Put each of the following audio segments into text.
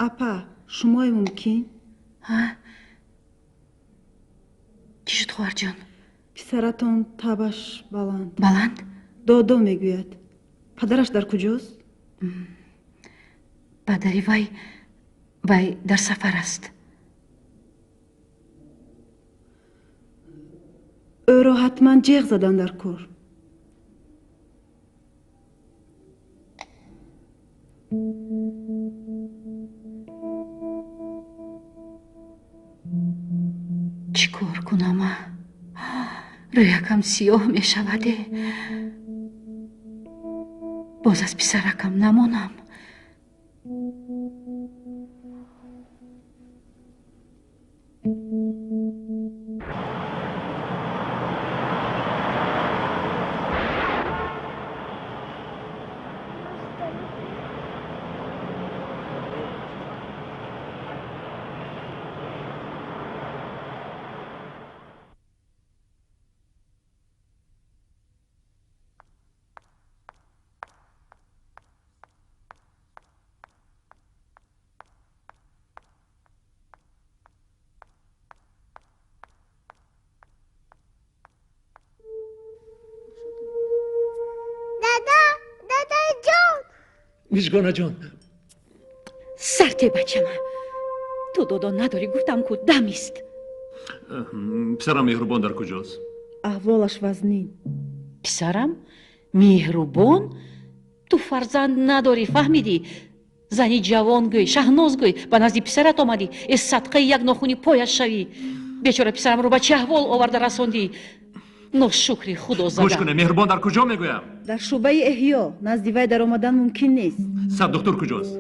Апа, шумое мумкин? Чӣ шуд, хоҳарҷон? Писаратон табаш баланд. Баланд? Додо мегӯяд. Падараш дар куҷост? Падари вай, вай дар сафар аст. Ӯро ҳатман ҷеғ задан дар кор. Чӣ кор кунама? Рӯякам сиёҳ мешаваде. Боз аз писаракам намонам. Мижгонаҷон. Сарте, бачама, ту додо надорӣ, гуфтам ку, дамист. Писарам Меҳрубон дар куҷост? Аҳволаш вазнин. Писарам Меҳрубон? Ту фарзанд надорӣ, фаҳмидӣ? Зани ҷавон гӯй, Шаҳноз гӯй, ба назди писарат омадӣ, эс садқаи як нохуни пояш шавӣ. Бечора писарамро ба чӣ аҳвол оварда расондӣ? Ношукри худо Гӯш зада. куне, Меҳрубон дар куҷо мегӯям? Дар шӯъбаи эҳё. Назди вай даромадан мумкин нест. Сардухтур куҷост?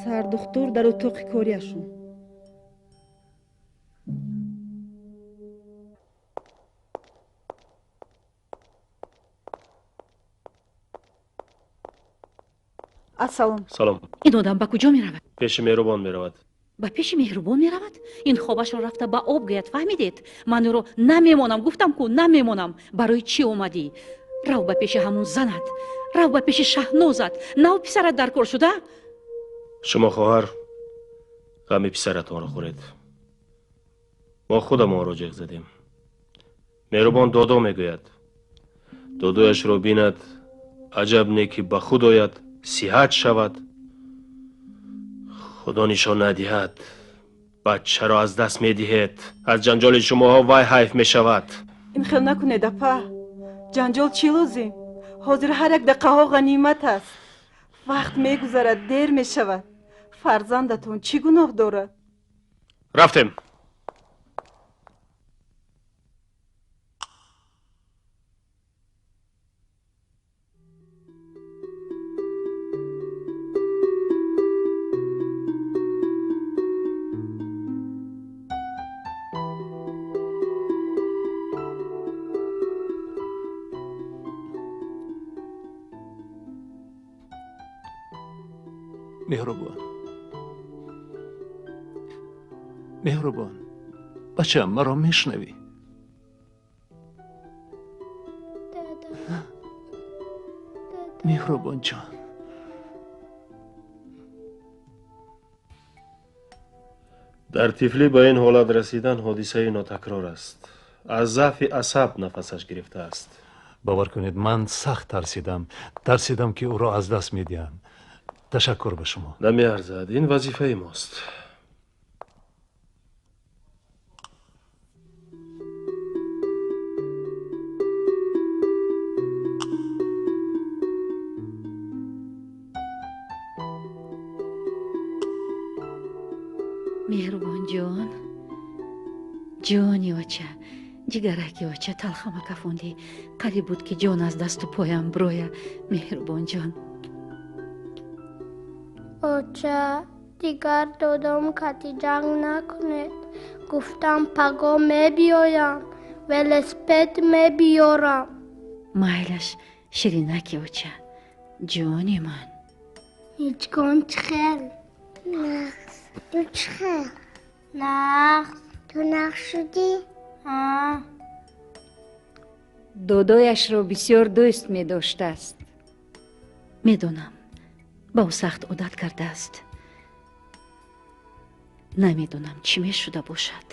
Сардухтур дар утоқи кориашон. Ассалом. Салом. Ин одам ба куҷо меравад? Пеши Меҳрубон меравад. Ба пеши Меҳрубон меравад? Ин хобашро рафта ба об гӯяд, фаҳмидед? Ман ӯро намемонам, гуфтам ку, намемонам. Барои чӣ омадӣ? Рав ба пеши ҳамун занат, рав ба пеши Шаҳнозат. Нав писарат дар кор шуда? Шумо, хоҳар, ғами писаратонро хӯред. Мо худамонро ҷеғ задем. Меҳрубон додо мегӯяд. Додояшро бинад, аҷаб не ки ба худ ояд, сиҳат шавад. Худо нишон надиҳад, бачаро аз даст медиҳед. Аз ҷанҷоли шумоҳо вай ҳайф мешавад. Ин хел накунед, апа. Ҷанҷол чӣ лозим? Ҳозир ҳар як дақиқаҳо ғанимат аст. Вақт мегузарад, дер мешавад. Фарзандатон чӣ гуноҳ дорад? Рафтем. Меҳрубон, Меҳрубон, бачам, маро мешунавӣ? Меҳрубонҷон. Дар тифлӣ ба ин ҳолат расидан ҳодисаи нотакрор аст. Аз заъфи асаб нафасаш гирифтааст. Бовар кунед, ман сахт тарсидам, тарсидам, ки ӯро аз даст медиҳам. Ташаккур ба шумо. Намеарзад, ин вазифаи мост. Меҳрубонҷон, ҷони оча, ҷигараки оча, талхама кафондӣ. Қариб буд, ки ҷон аз дасту поям бироя. Меҳрубонҷон. Оча, дигар додом кати ҷанг накунед. Гуфтам паго мебиёям, велосипед мебиёрам. Майлаш, ширинаки оча, ҷони ман. Ҳеҷгон чӣ хел? Нағз. Ту чӣ хел? Нағз. Ту нағз шудӣ? Ҳа. Додояшро бисёр дӯст медоштааст. Медонам, ба ӯ сахт одат кардааст. Намедонам, чӣ мешуда бошад.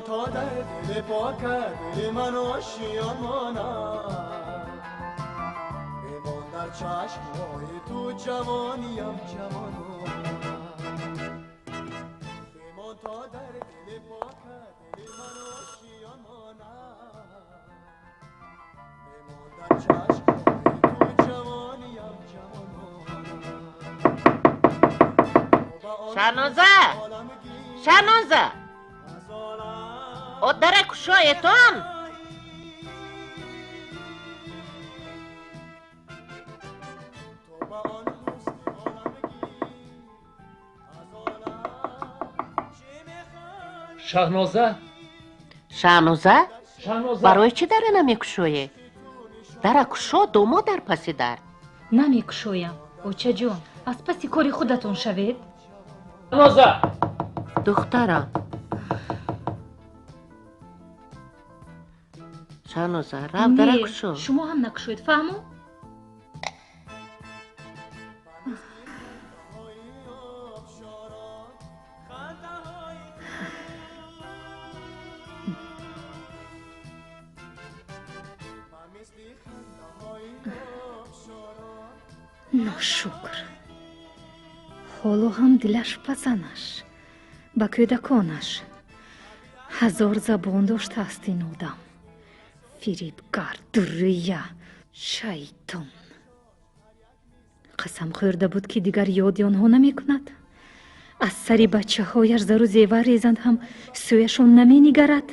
تا در دل پاکت دل من آشیان ماند، بمان در چشمهای تو جوانیم جوان ماند، بمان تا در دل پاکت دل من آشیان ماند، بمان در چشمهای تو جوانیم جوان ماند. شهنازه، شهنازه، о дара кушоетон. Шаҳноза, Шаҳноза, Шаҳноза, барои чӣ дара намекушоӣ? Дара кушо, домо дар паси дар. Намекушоям, очаҷон, аз паси кори худатон шавед. Шаҳноза, духтарам. Шаҳноза, рав дара кушо. Шумо ҳам накушоед, фаҳмо? Ношукр. Ҳоло ҳам дилаш ба занаш, ба кӯдаконаш. Ҳазор забон доштааст ин одам. Фирибгар, дуррӯя, шайтон. Қасам хӯрда буд, ки дигар ёди онҳо намекунад. Аз сари бачаҳояш зару зевар резанд ҳам сӯяшон наменигарад.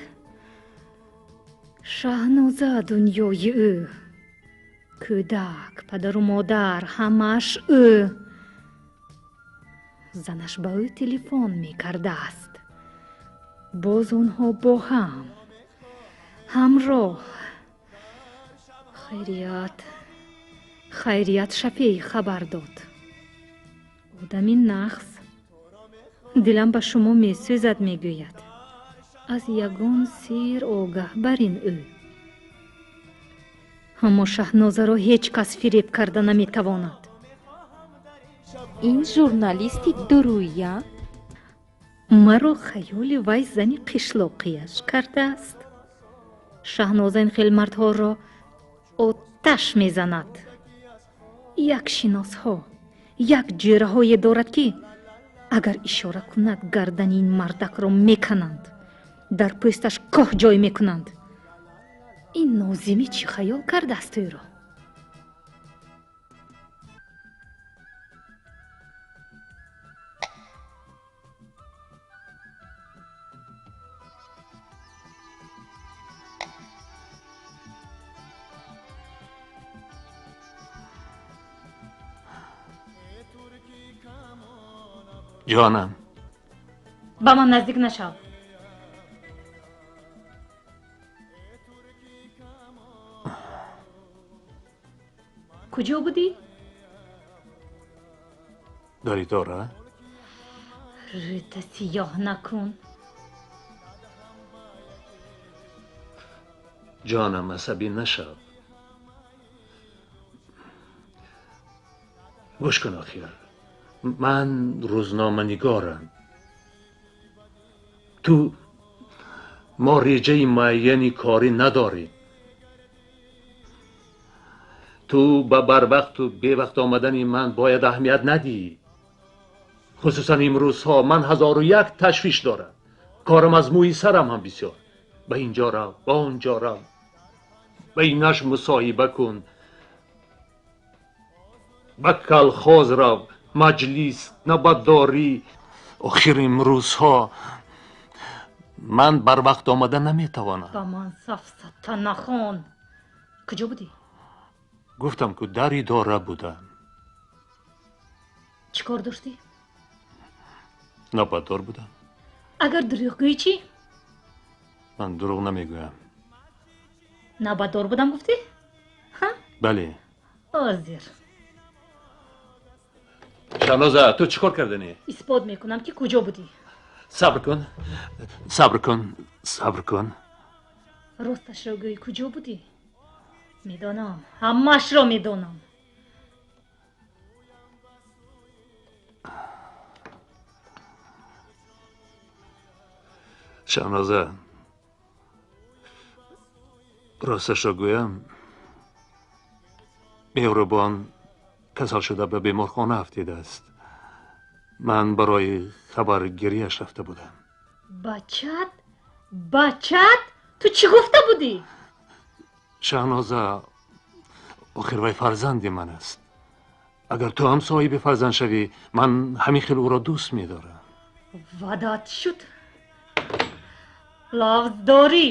Шаҳноза дунёи ӯ. Кӯдак, падару модар, ҳамааш ӯ. Занаш ба ӯ телефон мекардааст. Боз онҳо бо ҳам ҳамроҳ. Хайрият, хайрият, Шафеи хабар дод. Одами нағз. Дилам ба шумо месӯзад, мегӯяд. Аз ягон сир огаҳ бар ин ӯ. Аммо Шаҳнозаро ҳеҷ кас фиреб карда наметавонад. Ин журналисти дурӯя маро хаёли вай зани қишлоқияш кардааст. Шаҳноза ин хел мардҳоро оташ мезанад. Як шиносҳо, як ҷӯраҳое дорад, ки агар ишора кунад, гардани ин мардакро мекананд, дар пӯсташ коҳ ҷой мекунанд. Ин нозимӣ чӣ хаёл кардааст ӯро? Ҷонам, ба ман наздик нашав. Куҷо будӣ? Дар идора. Рӯта сиёҳ накун. Ҷонам, асабӣ нашав. Гӯш кун, охир ман рӯзноманигорам. Ту мо реҷаи муайяни корӣ надорем. Ту ба барвақту бевақт омадани ман бояд аҳамият надиҳӣ. Хусусан имрӯзҳо ман 1001 ташвиш дорам. Корам аз мӯи сарам ҳам бисёр. Ба инҷо рав, ба он ҷо рав. Ба инаш мусоҳиба кун, ба колхоз рав, маҷлис, навбатдорӣ. Охир имрӯзҳо ман барвақт омада наметавонам. Ба ман сафсата нахон. Куҷо будӣ? Гуфтам, ку дар идора будам. Чӣ кор доштӣ? Навбатдор будам. Агар дурӯғ гӯӣ чӣ? Ман дурӯғ намегӯям. Навбатдор будам гуфтӣ? Бале. Ҳозир. Шаҳноза, ту чӣ кор карданӣ? Исбот мекунам, ки куҷо будӣ. Сабр кун, сабр кун, сабр кун. Росташро гӯй, куҷо будӣ? Медонам, ҳамаашро медонам. Шаҳноза, росташро гӯям, Меҳрубон касал шуда ба беморхона афтидааст. Ман барои хабаргирияш рафта будам. Бачат? Бачат? Ту чӣ гуфта будӣ? Шаҳноза, охир вай фарзанди ман аст. Агар ту ҳам соҳиби фарзанд шавӣ, ман ҳамин хел ӯро дӯст медорам. Ваъдаат шуд. Лафз дорӣ.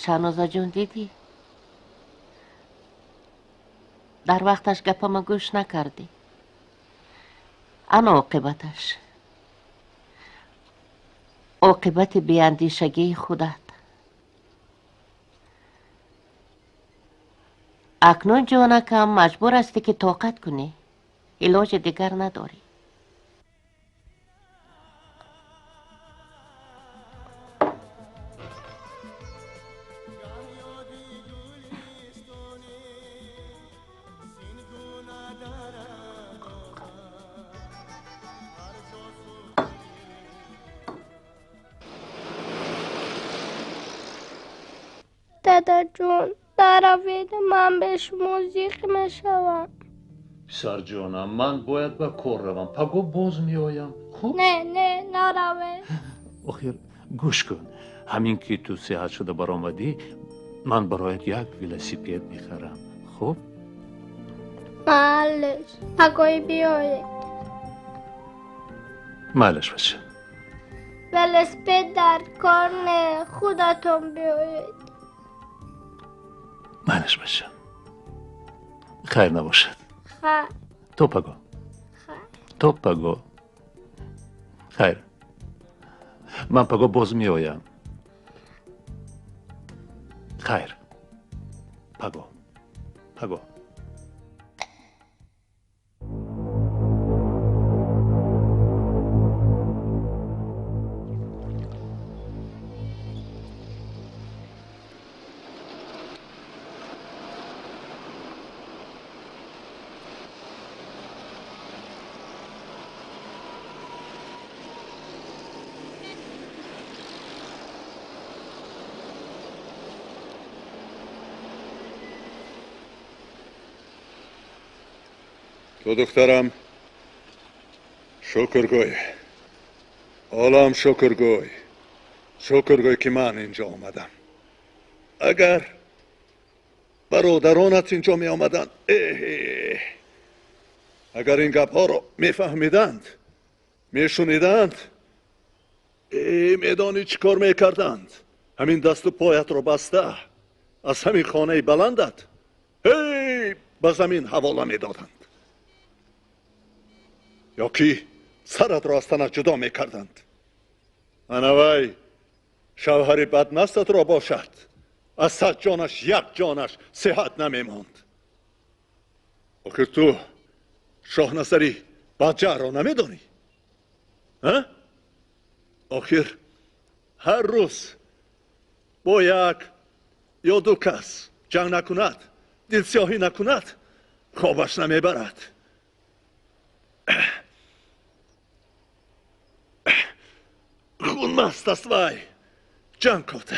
Шаҳнозаҷон, дидӣ? Дар вақташ гапама гӯш накардӣ. Ана оқибаташ. Оқибати беандешагии худат. Акнун, ҷонакам, маҷбур ҳастӣ, ки тоқат кунӣ. Илоҷи дигар надорӣ. Дадаҷон, наравед, ман бе шумо зиқ мешавам. Писарҷонам, ман бояд ба кор равам. Паго боз меоям. Хуб? Не, не, наравед. Охир гӯш кун, ҳамин ки ту сеҳат шуда баромадӣ, ман бароят як велосипед мехарам. Хуб? Майлаш, пагоҳӣ биёед. Майлаш, бача. Велосипед дар кор не, худатон биёед. Майлаш, бача. Хайр набошад. Хайр. То паго. Хайр. То паго. Хайр. Ман паго боз меоям. Хайр. Паго. Паго. То духтарам, шукргӯй, олам шукргӯй, шукргӯй, ки ман инҷо омадам. Агар бародаронат инҷо меомаданд, эҳ, агар ин гапҳоро мефаҳмиданд, мешуниданд, э, медонӣ чӣ кор мекарданд? Ҳамин дасту поятро баста аз ҳамин хонаи баландат эй ба замин ҳавола медоданд ё ки саратро аз танат ҷудо мекарданд. Ана вай шавҳари бадмастатро бошад, аз 100 ҷонаш як ҷонаш сиҳат намемонд. Охир ту Шоҳназари бадҷаҳрро намедонӣ? Охир ҳар рӯз бо як ё ду кас ҷанг накунад, дилсиёҳӣ накунад, хобаш намебарад. Хунмаст аст вай, ҷанг кофта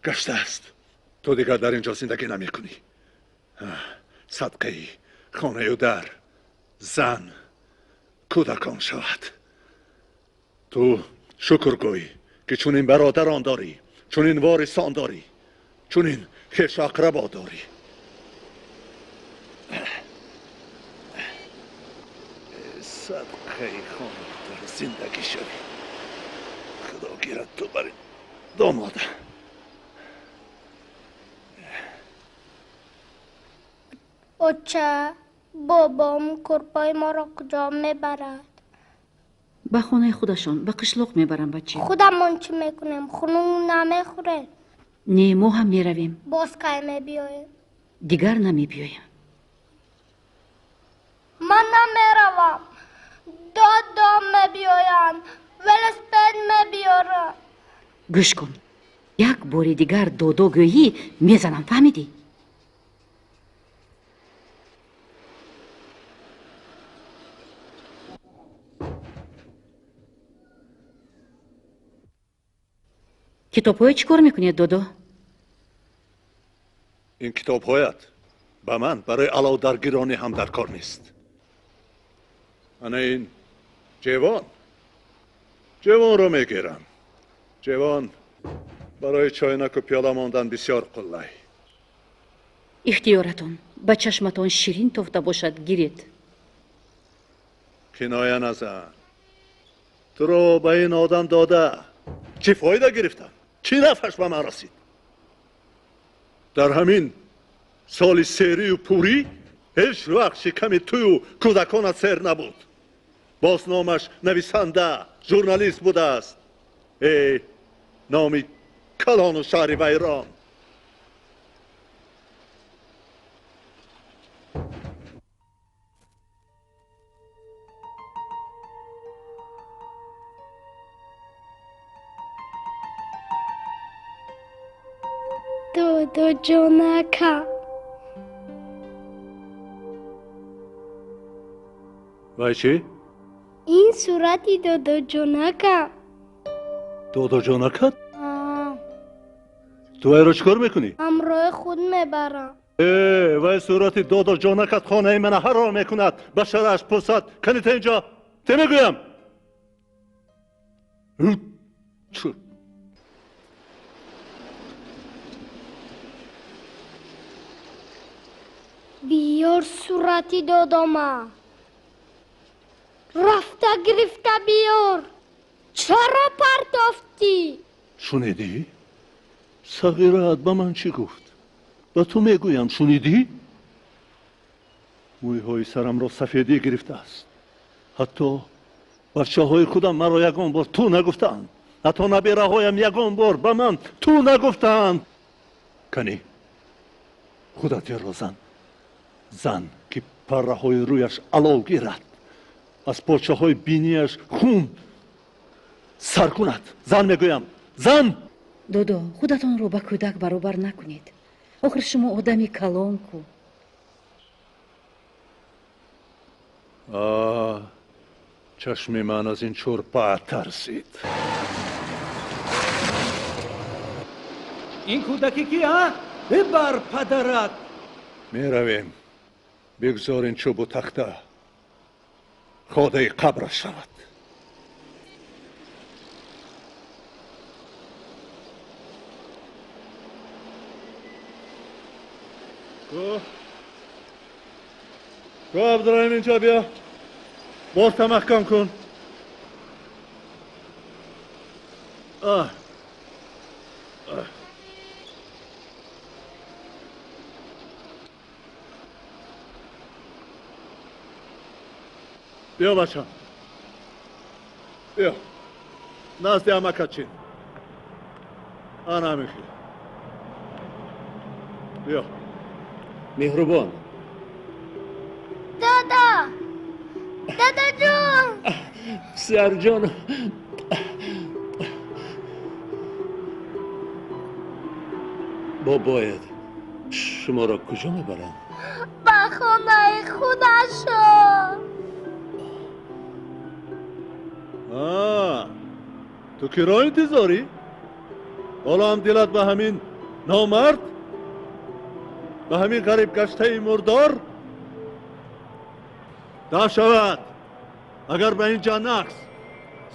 гаштааст. Ту дигар дар ин ҷо зиндагӣ намекунӣ. Садқаи хонаю дар, зан, кӯдакон шавад. Ту шукр гӯй, ки чунин бародарон дорӣ, чунин ворисон дорӣ, чунин хешу ақрабо дорӣ. Садқаи хонаю дар зиндагӣ шавӣ. Худо гирад ту бар домода. Оча, бобом курпои моро куҷо мебарад? Ба хонаи худашон, ба қишлоқ мебарам, бача. Худамон чӣ мекунем? Хунук намехӯрем? Не, мо ҳам меравем. Боз кай мебиёем? Дигар намебиёем. Ман намеравам. Додом мебиёянд, велосипед мебиёранд. Гӯш кун, як бори дигар додо гӯӣ, мезанам, фаҳмидӣ? Китобҳое чӣ кор мекунед, додо? Ин китобҳоят ба ман барои аловдаргиронӣ ҳам дар кор нест. Ана ин ҷевон, ҷевонро мегирам. Ҷевон барои чойнаку пиёла мондан бисёр қуллай. Ихтиёратон, ба чашматон ширин тофта бошад, гиред. Киноя назан. Туро ба ин одам дода чӣ фоида гирифтам? Чӣ нафаш ба ман расид? Дар ҳамин соли серию пурӣ ҳеҷ вақт шиками тую кӯдаконат сер набуд. Боз номаш нависанда, журналист будааст. Эй, номи калону шаҳри вайрон. Додоҷонака. Вай чӣ? Ин сурати додоҷонака. Додоҷонакат? Ту вайро чӣ кор мекунӣ? Ҳамроҳи худ мебарам. Э, вай сурати додоҷонакат хонаи мана ҳаром мекунад. Ба шараш пурсад. Кани та инҷо? Те мегӯям. Биёр сурати додома. Рафта гирифта биёр. Чаро партофтӣ? Шунидӣ? Сағираат ба ман чӣ гуфт? Ба ту мегӯям, шунидӣ? Мӯйҳои сарамро сафедӣ гирифтааст. Ҳатто бачаҳои худам маро ягон бор ту нагуфтаанд. Ҳатто набераҳоям ягон бор ба ман ту нагуфтаанд. Кани, худат ерро зан. Зан, ки парраҳои рӯяш алов гирад, аз почаҳои бинияш хун сар кунад. Зан мегӯям, зан! Додо, худатонро ба кӯдак баробар накунед. Охир шумо одами калон ку. Чашми ман аз ин чӯрпа тарсид. Ин кӯдаки ки, а? Бибар падарат! Меравем. Бигзор ин чӯбу тахта ходаи қабраш шавад. Ту Абдураҳим, инҷо биё. Борта маҳкам кун. Биё, бачам, биё, назди амакат чин. Ана ҳамин хел. Биё. Меҳрубон. Дада, дадаҷон. Писарҷон. Бояд шуморо куҷо мебаранд? Ба хонаи худашон. Ту киро интизорӣ? Ҳоло ҳам дилат ба ҳамин номард, ба ҳамин ғарибгаштаи мурдор даф шавад. Агар ба ин ҷа нақс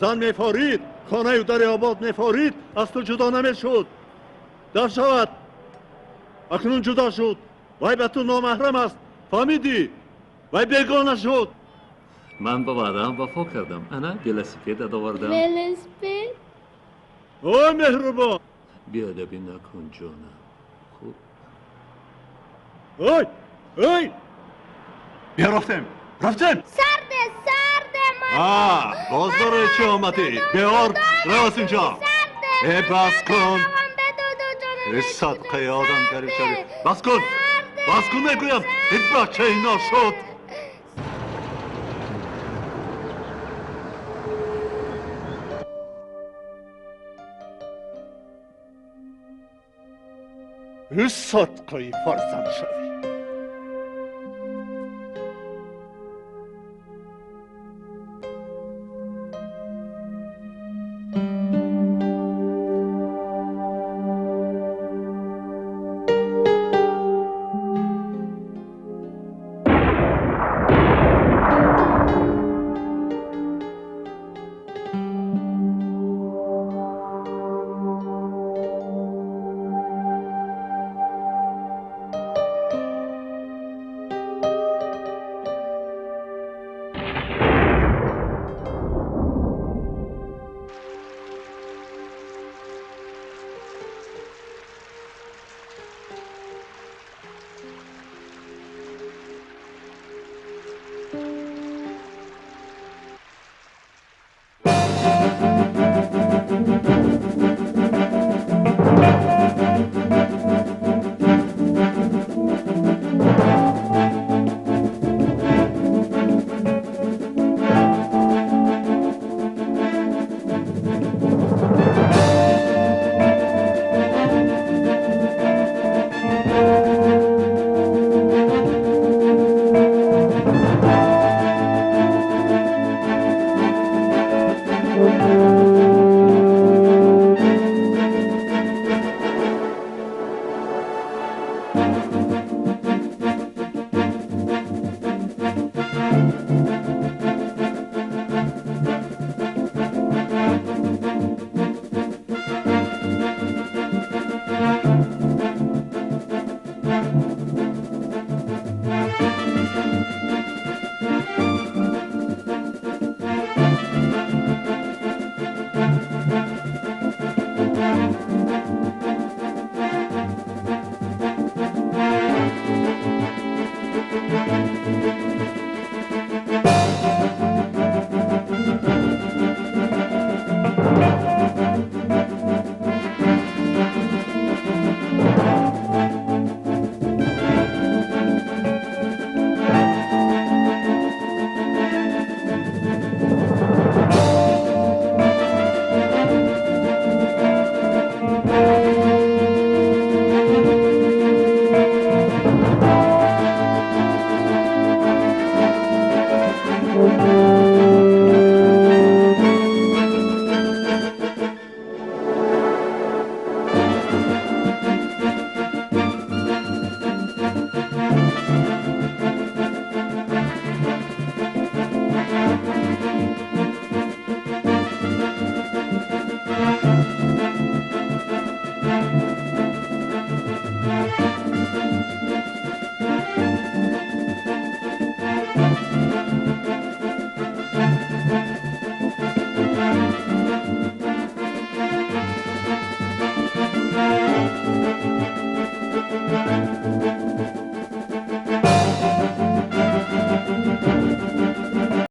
зан мефорид, хонаю дари обод мефорид, аз ту ҷудо намешуд. Даф шавад. Акнун ҷудо шуд. Вай ба ту номаҳрам аст, фаҳмидӣ? Вай бегона шуд. Ман ба ваъдаам вафо кардам. Ана велосипедат овардам. Велосипед? О, меҳрубон! Беадабӣ накун, ҷонам. Хуб. Ой, ой! Бия, рафтем, рафтем! Сарде, сарде! Боз барои чӣ омадӣ? Беор, рав аз инҷо! Э, бас кун! Э, садқаи одамгарӣ шавӣ! Бас кун! Бас кун мегӯям! Э, бачаи ношуд! Э, садқаи фарзанд шавӣ!